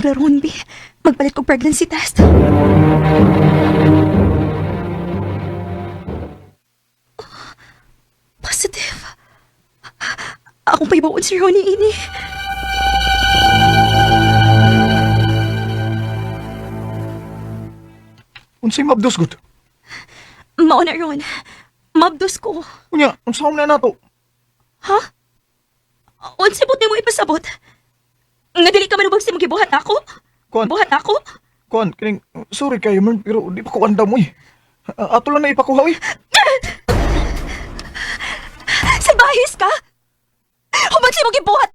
sila ron, bi. Magpalit kog pregnancy test. Positive. Akong pahibaon si Ronnie ini. Unsay mabdos gud? Mao na Ron. Mabdos ko. Unya, unsa na nato? Ha? Unsa buti mo ipasabot? Nga dili ka manubag sa imong gibuhat ako? Kuan, Buhat ako? kuan, kining sorry kayo man pero di pa ko andam oy. Ato lang na ipakuha oy. Sa bahis ka? Human sa imong gibuhat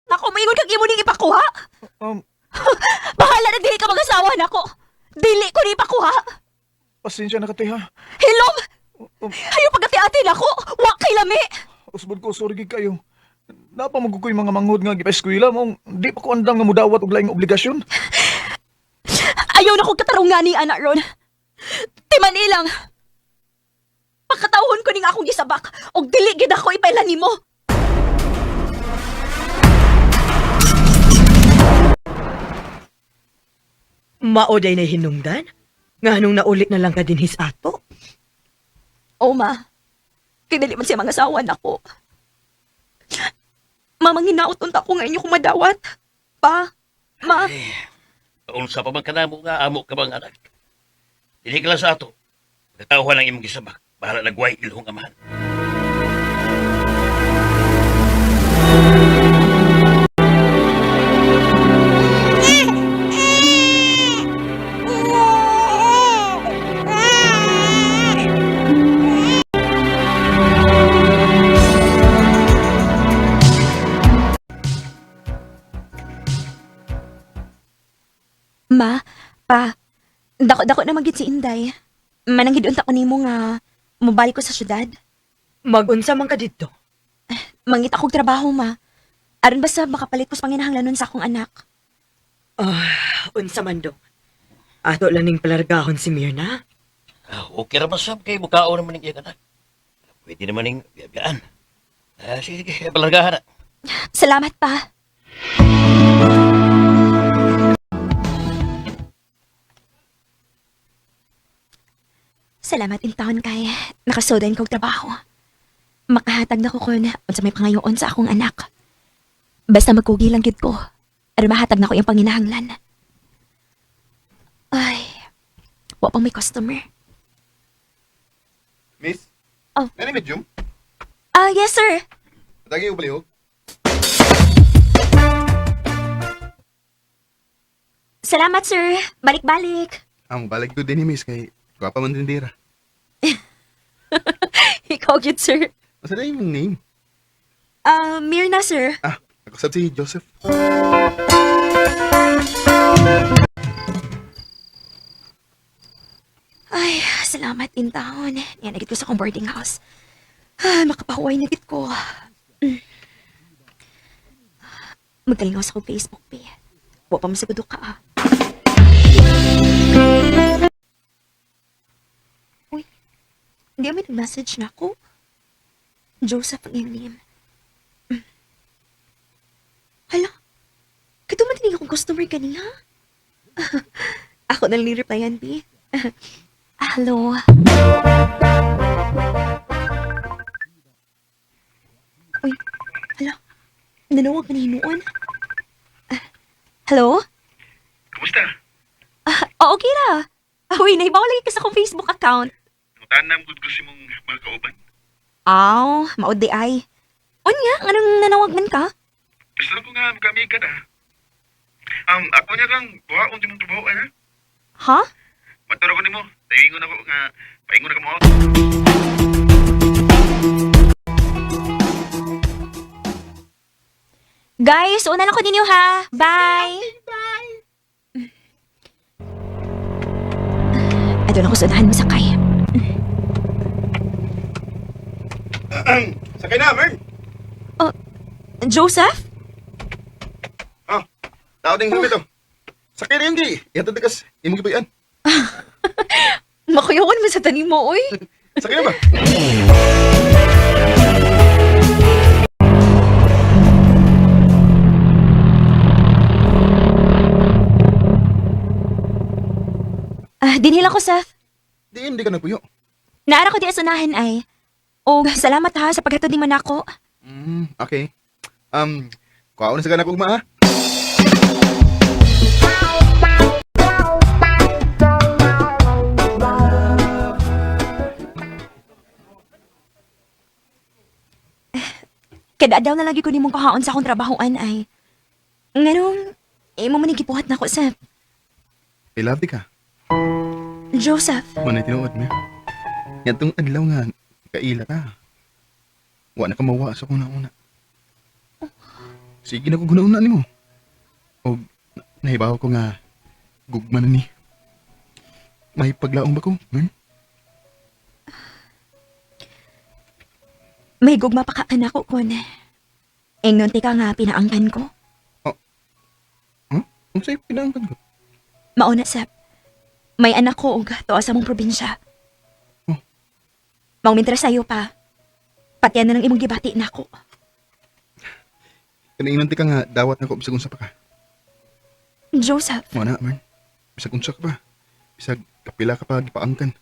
nako, maingon kag imo ning ipakuha? Bahala na dili ka mag-asawa nako. Dili ko ni ipakuha. Pasensya na ka te ha. Hilom! Um, Ayaw pagkati-ati nako. Wa kay lami. Usbon ko sorry gid kayo. Napa mo ko'y mga manghod nga gipa-eskwela mong di pa ko andam nga mudawat og laing obligasyon. Ayaw na kong katarungan ni anak ron. Timan ilang. Pagkatawon ko ning akong gisabak, og dili gid ako ipailan nimo. Maoday na hinungdan? Nga nung naulit na lang ka din his ato? O ma, kay dili man siya mga asawa nako. Mamang hinaot unta ko nga inyo kong madawat. Pa, ma, Unsa pa man kanamo nga amo ka bang anak. Dili ka lang sa ato. Katawhan ang imong gisabak. Bahala nagway ilhong amahan. Ma, pa, dako-dako na magid si Inday. Mananghid unta ko nimo nga mobalik ko sa syudad. Magunsa man ka dito. Mangita kog trabaho, ma. Aron basta makapalit ko sa panginahanglanon sa akong anak. Ah, unsa man dong. Ato lang ning palargahon si Mirna. Ah, okay ra man sab kay mukhaon naman ning iyang anak. Pwede naman ning biyabiyaan. Ah, sige, sige, palargahan na. Salamat pa. Salamat in taon kay nakasodan kog trabaho. Makahatag na ko kun unsa may pangayoon sa akong anak. Basta magkugi lang gid ko. Aron mahatag na ko iyang panginahanglan. Ay, wa pang may customer. Miss? Oh. Nani medium? Ah, yes sir. Dagi ko palihog. Salamat sir. Balik-balik. Ang balik ko din ni Miss kay gwapa man din dira. Ikaw gyud sir. Asa na yung name? Ah, Mirna sir. Ah, ako sab si Joseph. Ay, salamat in taon. Yan, nagit ko sa akong boarding house. Ah, makapahuway na gid ko. Mm. Magalingaw sa akong Facebook, pe. Wa pa masagudo ka, ah. Uy, hindi may nag-message na ako. Joseph ang iyang name. Mm. Hala, kito man tinig akong customer kaniya. Ako na lang replyan, B. Hello. Uy, hala. Nanawag ka na hinuon. Ah, hello? Kumusta? Ah, oh, okay ra. Ah, uy, naibaw lagi ka sa akong Facebook account. Tanam gud ko si mong mga kauban. Aw, maod di ay. Unya, anong nanawag man ka? Gusto lang ko nga magkami ka na. Ako niya kang buhaon di mong trabaho eh. Ha? Maturo ko nimo. Taingon ako nga paingon na ka mo. Guys, una lang ko ninyo ha. Bye! Bye! Ato na ko sa unahan mo sakay. Sakay na, Mern. Joseph? Ah, tao ding helmet oh. Sakay na yun di. Ihatod na kas imong gibuyan. Makuyawan mo sa tanim mo, uy. Sakay na ba? Ah, dinhi lang ko, Seth. Di hindi ka nagpuyo. Naara ko di asunahan ay. Og salamat ha sa paghatod nimo nako. Okay. Kuhaon na sa ganak ugma ha. Kada adlaw na lagi ko nimong kuhaon sa akong trabahoan ay. Nganong imo man ni gibuhat nako, Seth. I love di ka. Joseph, Manay tinuod mo. Yatong adlaw nga kaila ka. Wa na ka mawa sa kung una. Sige na ko guna-una nimo. Og nahibaw ko nga gugma na ni. May paglaong ba ko? Hmm? may gugma pa ka kanako kon. Ingnon ti ka nga pinaangkan ko. Huh? Unsay pinaangkan ko? Mauna, Seth. May anak ko og tuwa sa mong probinsya. Oh. Maong mintra sayo pa. Patian na lang imong gibati nako. Kaniinan ti ka nga dawat na ko bisag unsa pa ka. Joseph, Mo na man. Bisag unsa ka pa. Bisag kapila ka pa gipaangkan.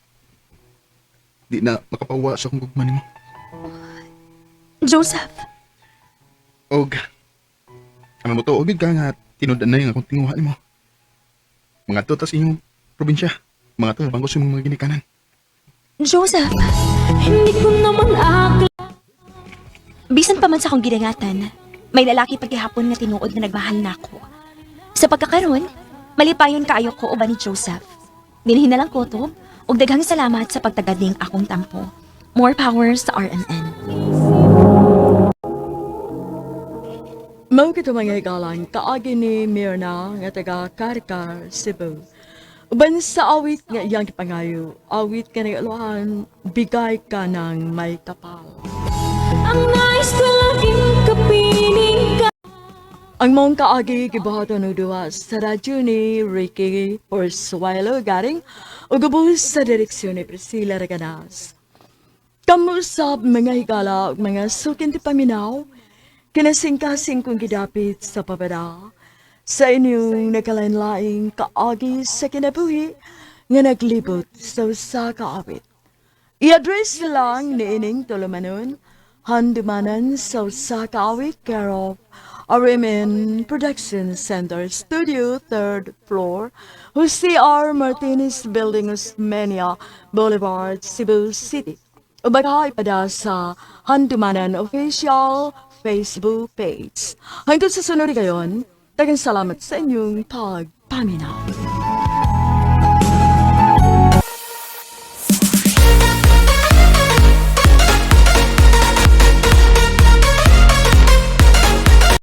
Di na makapawa sa akong gugma nimo. Joseph. Og ang mo og ka nga tinud-an na yung akong tinguha nimo. Mga to tas inyong probinsya. Mga to bangko sa imong mga ginikanan. Joseph! Hindi ko naman akla Bisan pa man sa akong gidangatan, may lalaki pagkihapon nga tinuod na nagmahal nako. Sa pagkakaron, malipayon kaayo ko uban ni Joseph. Dinhi na lang ko to, ug daghang salamat sa pagtagad ning akong tampo. More power sa RMN. Mao kito mga higalan, kaagi ni Mirna nga taga Karkar, Cebu. Uban sa awit nga iyang gipangayo, awit ka ng alohan, bigay ka ng may kapal. Ang nais ko laging kapiling ka. Ang mong kaagi gibuhaton og duha sa radyo ni Ricky Orsuelo Garing ug ubos sa direksyon ni Priscilla Reganas. Kamusab mga higala ug mga sukin ti paminaw, kinasingkasing kong gidapit sa pabada, sa inyong nagkalain-laing kaagi sa kinabuhi nga naglibot sa usa ka awit. I-address lang ni ining tulumanon, handumanan sa usa ka awit care of RMN Production Center Studio, 3rd floor, Jose R. Martinez Building, Osmeña Boulevard, Cebu City. Ubagay pada sa Handumanan Official Facebook page. Hangtod sa sunod gayon, daghang salamat sa inyong pagpaminaw.